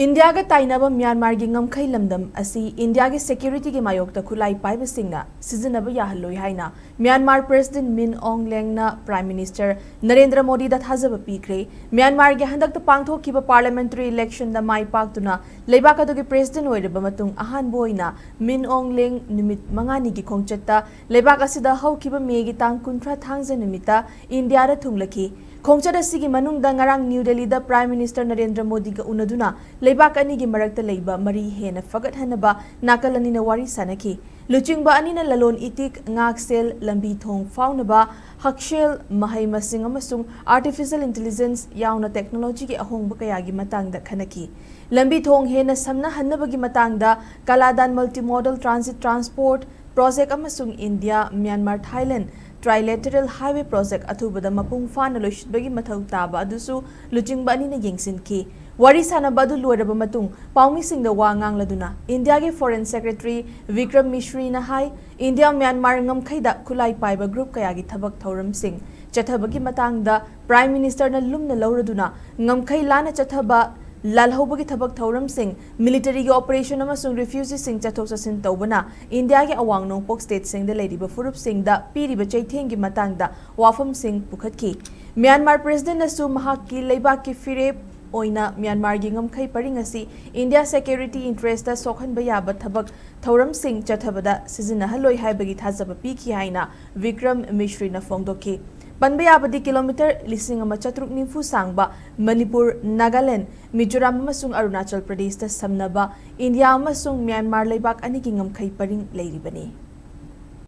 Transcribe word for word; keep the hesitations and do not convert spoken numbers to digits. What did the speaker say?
ꯏꯟꯗꯤꯌꯥꯒ ꯇꯥꯏꯅꯕ ꯃ꯭ꯌꯥꯟꯃꯥꯔꯒꯤ ꯉꯝꯈꯩ ꯂꯝꯗꯝ ꯑꯁꯤ ꯏꯟꯗꯤꯌꯥꯒꯤ ꯁꯦꯀ꯭ꯌꯨꯔꯤꯇꯤꯒꯤ ꯃꯥꯌꯣꯛꯇ ꯈꯨꯠꯂꯥꯏ ꯄꯥꯏꯕꯁꯤꯡꯅ ꯁꯤꯖꯤꯟꯅꯕ ꯌꯥꯍꯜꯂꯣꯏ ꯍꯥꯏꯅ ꯃ꯭ꯌꯥꯟꯃꯥꯔ ꯄ꯭ꯔꯦꯁꯤꯗꯦꯟꯠ ꯃꯤꯟ ꯑꯣꯡ ꯂꯦꯡꯅ ꯄ꯭ꯔꯥꯏꯝ ꯃꯤꯅꯤꯁꯇꯔ ꯅꯔꯦꯟꯗ꯭ꯔ ꯃꯣꯗꯤꯗ ꯊꯥꯖꯕ ꯄꯤꯈ꯭ꯔꯦ꯫ ꯃ꯭ꯌꯥꯟꯃꯥꯔꯒꯤ ꯍꯟꯗꯛꯇ ꯄꯥꯡꯊꯣꯛꯈꯤꯕ ꯄꯥꯔꯂꯤꯌꯥꯃꯦꯟꯇꯔꯤ ꯏꯂꯦꯛꯁꯟꯗ ꯃꯥꯏ ꯄꯥꯛꯇꯨꯅ ꯂꯩꯕꯥꯛ ꯑꯗꯨꯒꯤ ꯄ꯭ꯔꯦꯁꯤꯗꯦꯟꯠ ꯑꯣꯏꯔꯕ ꯃꯇꯨꯡ ꯑꯍꯥꯟꯕ ꯑꯣꯏꯅ ꯃꯤꯟ ꯑꯣꯡ ꯂꯦꯡ ꯅꯨꯃꯤꯠ ꯃꯉꯥꯅꯤꯒꯤ ꯈꯣꯡꯆꯠꯇ ꯂꯩꯕꯥꯛ ꯑꯁꯤꯗ ꯍꯧꯈꯤꯕ ꯃꯦꯒꯤ ꯇꯥꯡ ꯀꯨꯟꯊ꯭ꯔꯥ ꯊꯥꯡꯖ ꯅꯨꯃꯤꯠꯇ ꯏꯟꯗꯤꯌꯥꯗ ꯊꯨꯡꯂꯈꯤ꯫ ꯈꯣꯡꯆꯠ ꯑꯁꯤꯒꯤ ꯃꯅꯨꯡꯗ ꯉꯔꯥꯡ ꯅ꯭ꯌꯨ ꯗꯦꯜꯂꯤꯗ ꯄ꯭ꯔꯥꯏꯝ ꯃꯤꯅꯤꯁꯇꯔ ꯅꯔꯦꯟꯗ꯭ꯔ ꯃꯣꯗꯤꯒ ꯎꯅꯗꯨꯅ ꯂꯩꯕꯥꯛ ꯑꯅꯤꯒꯤ ꯃꯔꯛꯇ ꯂꯩꯕ ꯃꯔꯤ ꯍꯦꯟꯅ ꯐꯒꯠꯍꯟꯅꯕ ꯅꯥꯀꯜ ꯑꯅꯤꯅ ꯋꯥꯔꯤ ꯁꯥꯅꯈꯤ꯫ ꯂꯨꯆꯤꯡꯕ ꯑꯅꯤꯅ ꯂꯂꯣꯟ ꯏꯇꯤꯛ, ꯉꯥꯛꯁꯦꯜ, ꯂꯝꯕꯤ ꯊꯣꯡ ꯐꯥꯎꯅꯕ, ꯍꯛꯁꯦꯜ, ꯃꯍꯩ ꯃꯁꯤꯡ ꯑꯃꯁꯨꯡ ꯑꯥꯔꯇꯤꯐꯤꯁꯤꯌꯦꯜ ꯏꯟꯇꯦꯂꯤꯖꯦꯟꯁ ꯌꯥꯎꯅ ꯇꯦꯛꯅꯣꯂꯣꯖꯤꯒꯤ ꯑꯍꯣꯡꯕ ꯀꯌꯥꯒꯤ ꯃꯇꯥꯡꯗ ꯈꯟꯅꯈꯤ꯫ ꯂꯝꯕꯤ ꯊꯣꯡ ꯍꯦꯟꯅ ꯁꯝꯅꯍꯟꯅꯕꯒꯤ ꯃꯇꯥꯡꯗ Kaladan multimodal transit transport project ꯑꯃꯁꯨꯡ India, Myanmar, Thailand trilateral highway project ꯑꯊꯨꯕꯗ ꯃꯄꯨꯡ ꯐꯥꯅ ꯂꯣꯏꯁꯤꯟꯕꯒꯤ ꯃꯊꯧ ꯇꯥꯕ ꯑꯗꯨꯁꯨ ꯂꯨꯆꯤꯡꯕ ꯑꯅꯤꯅ ꯌꯦꯡꯁꯤꯟꯈꯤ꯫ ꯋꯥꯔꯤ ꯁꯥꯅꯕ ꯑꯗꯨ ꯂꯣꯏꯔꯕ ꯃꯇꯨꯡ ꯄꯥꯎꯃꯤꯁꯤꯡꯗ ꯋꯥ ꯉꯥꯡꯂꯗꯨꯅ ꯏꯟꯗꯤꯌꯥꯒꯤ ꯐꯣꯔꯦꯟ ꯁꯦꯀ꯭ꯔꯦꯇꯔꯤ ꯕꯤꯀ꯭ꯔꯝ ꯃꯤꯁ꯭ꯔꯤꯅ ꯍꯥꯏ, ꯏꯟꯗꯤꯌꯥ ꯃ꯭ꯌꯥꯟꯃꯥꯔ ꯉꯝꯈꯩꯗ ꯈꯨꯠꯂꯥꯏ ꯄꯥꯏꯕ ꯒ꯭ꯔꯨꯞ ꯀꯌꯥꯒꯤ ꯊꯕꯛ ꯊꯧꯔꯝꯁꯤꯡ ꯆꯠꯊꯕꯒꯤ ꯃꯇꯥꯡꯗ ꯄ꯭ꯔꯥꯏꯝ ꯃꯤꯅꯤꯁꯇꯔꯅ ꯂꯨꯝꯅ ꯂꯧꯔꯗꯨꯅ ꯉꯝꯈꯩ ꯂꯥꯟꯅ ꯆꯠꯊꯕ, ꯂꯥꯜꯍꯧꯕꯒꯤ ꯊꯕꯛ ꯊꯧꯔꯝꯁꯤꯡ, ꯃꯤꯂꯤꯇꯔꯤꯒꯤ ꯑꯣꯄꯔꯦꯁꯟ ꯑꯃꯁꯨꯡ ꯔꯤꯐ꯭ꯌꯨꯖꯤꯁꯤꯡ ꯆꯠꯊꯣꯛ ꯆꯠꯁꯤꯟ ꯇꯧꯕꯅ ꯏꯟꯗꯤꯌꯥꯒꯤ ꯑꯋꯥꯡ ꯅꯣꯡꯄꯣꯛ ꯁ꯭ꯇꯦꯠꯁꯤꯡꯗ ꯂꯩꯔꯤꯕ ꯐꯨꯔꯨꯞꯁꯤꯡꯗ ꯄꯤꯔꯤꯕ ꯆꯩꯊꯦꯡꯒꯤ ꯃꯇꯥꯡꯗ ꯋꯥꯐꯝꯁꯤꯡ ꯄꯨꯈꯠꯈꯤ꯫ ꯃ꯭ꯌꯥꯟꯃꯥꯔ ꯄ꯭ꯔꯦꯁꯤꯗꯦꯟꯠꯅꯁꯨ ꯃꯍꯥꯛꯀꯤ ꯂꯩꯕꯥꯛꯀꯤ ꯐꯤꯔꯦꯞ ꯑꯣꯏꯅ ꯃ꯭ꯌꯥꯟꯃꯥꯔꯒꯤ ꯉꯝꯈꯩ ꯄꯔꯤꯡ ꯑꯁꯤ ꯏꯟꯗꯤꯌꯥ ꯁꯦꯀ꯭ꯌꯨꯔꯤꯇꯤ ꯏꯟꯇꯔꯦꯁꯇ ꯁꯣꯛꯍꯟꯕ ꯌꯥꯕ ꯊꯕꯛ ꯊꯧꯔꯝꯁꯤꯡ ꯆꯠꯊꯕꯗ ꯁꯤꯖꯤꯟꯅꯍꯜꯂꯣꯏ ꯍꯥꯏꯕꯒꯤ ꯊꯥꯖꯕ ꯄꯤꯈꯤ ꯍꯥꯏꯅ ꯕꯤꯀ꯭ꯔꯝ ꯃꯤꯁ꯭ꯔꯤꯅ ꯐꯣꯡꯗꯣꯛꯈꯤ꯫ ꯄꯟꯕ ꯌꯥꯕꯗꯤ ꯀꯤꯂꯣꯃꯤꯇꯔ ꯂꯤꯁꯤꯡ ꯑꯃ ꯆꯥꯇ꯭ꯔꯨꯛ ꯅꯤꯐꯨ ꯁꯥꯡꯕ ꯃꯅꯤꯄꯨꯔ, ꯅꯥꯒꯥꯂꯦꯟ, ꯃꯤꯖꯣꯔꯥꯝ ꯑꯃꯁꯨꯡ ꯑꯔꯨꯅꯥꯆꯜ ꯄ꯭ꯔꯗꯦꯁꯇ ꯁꯝꯅꯕ ꯏꯟꯗꯤꯌꯥ ꯑꯃꯁꯨꯡ ꯃ꯭ꯌꯥꯟꯃꯥꯔ ꯂꯩꯕꯥꯛ ꯑꯅꯤꯒꯤ ꯉꯝꯈꯩ ꯄꯔꯤꯡ ꯂꯩꯔꯤꯕꯅꯤ꯫